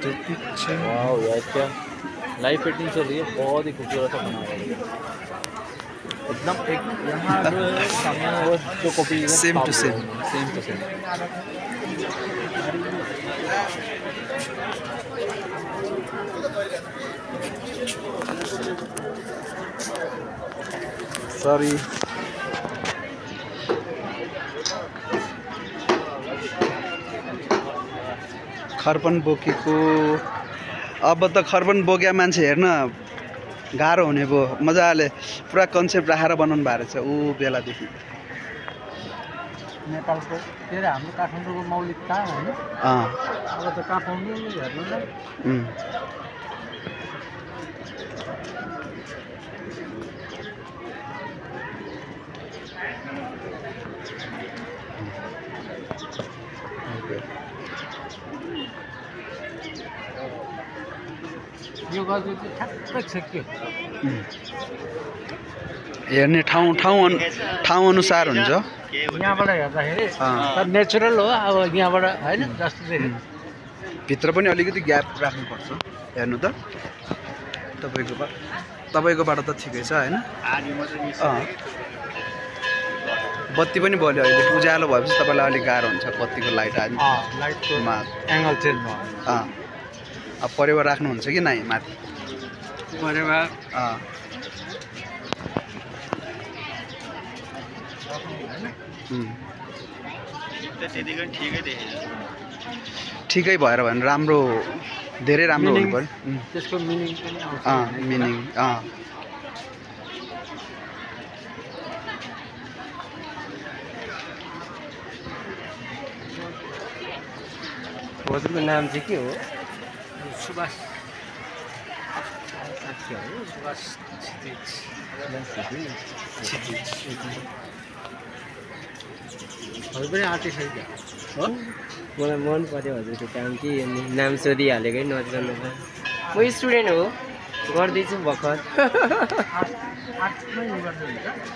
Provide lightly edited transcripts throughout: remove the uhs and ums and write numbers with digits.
तो पीछे वाओ यार क्या लाइव पेंटिंग चल रही है, बहुत ही खूबसूरत सा बना हुआ है एकदम। एक यहाँ जो है सामने वो जो copy same to same. Same to same. Sorry खर्पन बोकेको अब त खर्पन बोक्या मान्छे हेर्न गाह्रो हुने भयो। मजाले पुरा कन्सेप्ट राखेर बनाउनु भएको रहेछ ऊ बेलादेखि। नेपालको के अरे हाम्रो काठमाडौँको मौलिक काम होइन। अब त काठमाडौँ हेर्नु न यो गजु चाहिँ ठ्याक्कै छेक्यो। हेर्ने ठाउँ अनुसार हुन्छ। यहाँबाट हेर्दाखेरि नेचुरल हो अब यहाँबाट होइन जस्तो चाहिँ भित्र पनि अलिकति ग्याप राख्नुपर्छ। हेर्नु त तपाईँकोबाट त ठिकै छ होइन। बत्ती पनि बल्यो अहिले उज्यालो भएपछि तपाईँलाई अलिक गाह्रो हुन्छ बत्तीको लाइट आयो लाइटको एङ्गल चेन्ज भयो। अब परेवा राख्नुहुन्छ कि नाइ माथि परेवा ठिकै भएर भने राम्रो, धेरै राम्रो हुनु पर्यो। त्यसको मिनिङ पनि आउँछ। मिनिङ हजुरको नाम चाहिँ के हो? सुभाष सुभाष हजुर पनि आर्टिस्ट है क्या हो? मलाई मन पर्यो हजुरको काम कि नाम सोधिहालेकै नजान्नु भयो। म स्टुडेन्ट हो, गर्दैछु भर्खर।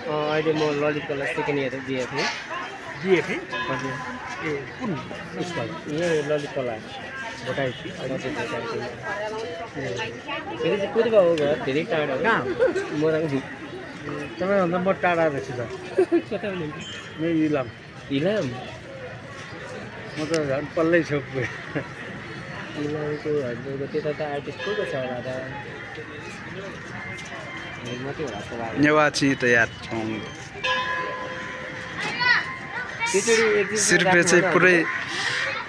अहिले म ललित कला सेकेन्ड इयर बिएफए। बिएफए हजुर ए कुन स्कुल? यही ललित कला भोटाइ हजुर भोटाइ। फेरि चाहिँ पूर्व हो घर, धेरै टाढा हो। कहाँ मोरङ। तपाईँभन्दा म टाढा रहेछु त। कता हुनुहुन्छ? मेरो इलाम इलाम। म त झन् पल्लै छु। इलामको हजुरको त्यता त आर्टिस्ट को छ होला त? मात्रै होला त। नेवाची त याद सिर्फे चाहिँ पुरै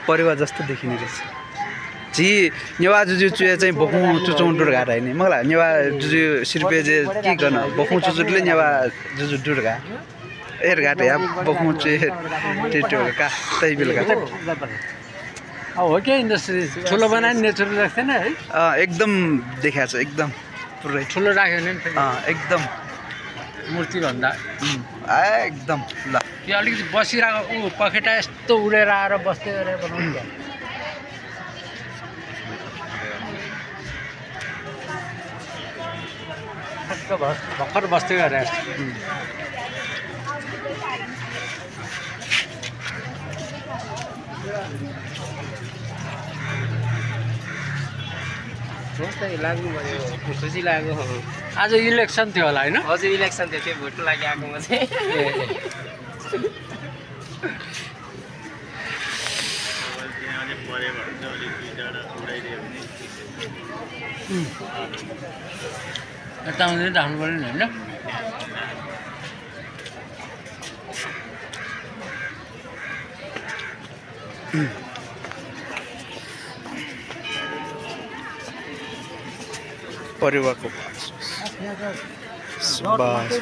परेवा जस्तो देखिने रहेछ। जी नेवा जुजु चुए चाहिँ बखुँ चुचौँ डुर्घाट होइन मलाई नेवा जुजु सिर्फे चाहिँ के गर्न बखुँ चुचुटले नेवा जुजु डुर्घा एरघाट या बखुँ चुए टेटो का त्यही बेलुका हो क्या इन्डस्ट्री ठुलो बनायो नि नेचुरल राख्दैन है। एकदम देखाएको छ एकदम पुरै ठुलो राख्यो भने एकदम मूर्तिभन्दा एकदम ल त्यो अलिकति बसिरहेको ऊ पखेटा यस्तो उडेर आएर बस्दै गरेर बनाउनु भयो। भर्खर बस्दै गरेर लाग्नु भयो, खुसी लाग्यो। आज इलेक्सन थियो होला होइन? हजुर इलेक्सन थियो, त्यो भोटको लागि आएको म चाहिँ। यता आउँदै राख्नु पऱ्यो नि होइन? परेवाको सुबास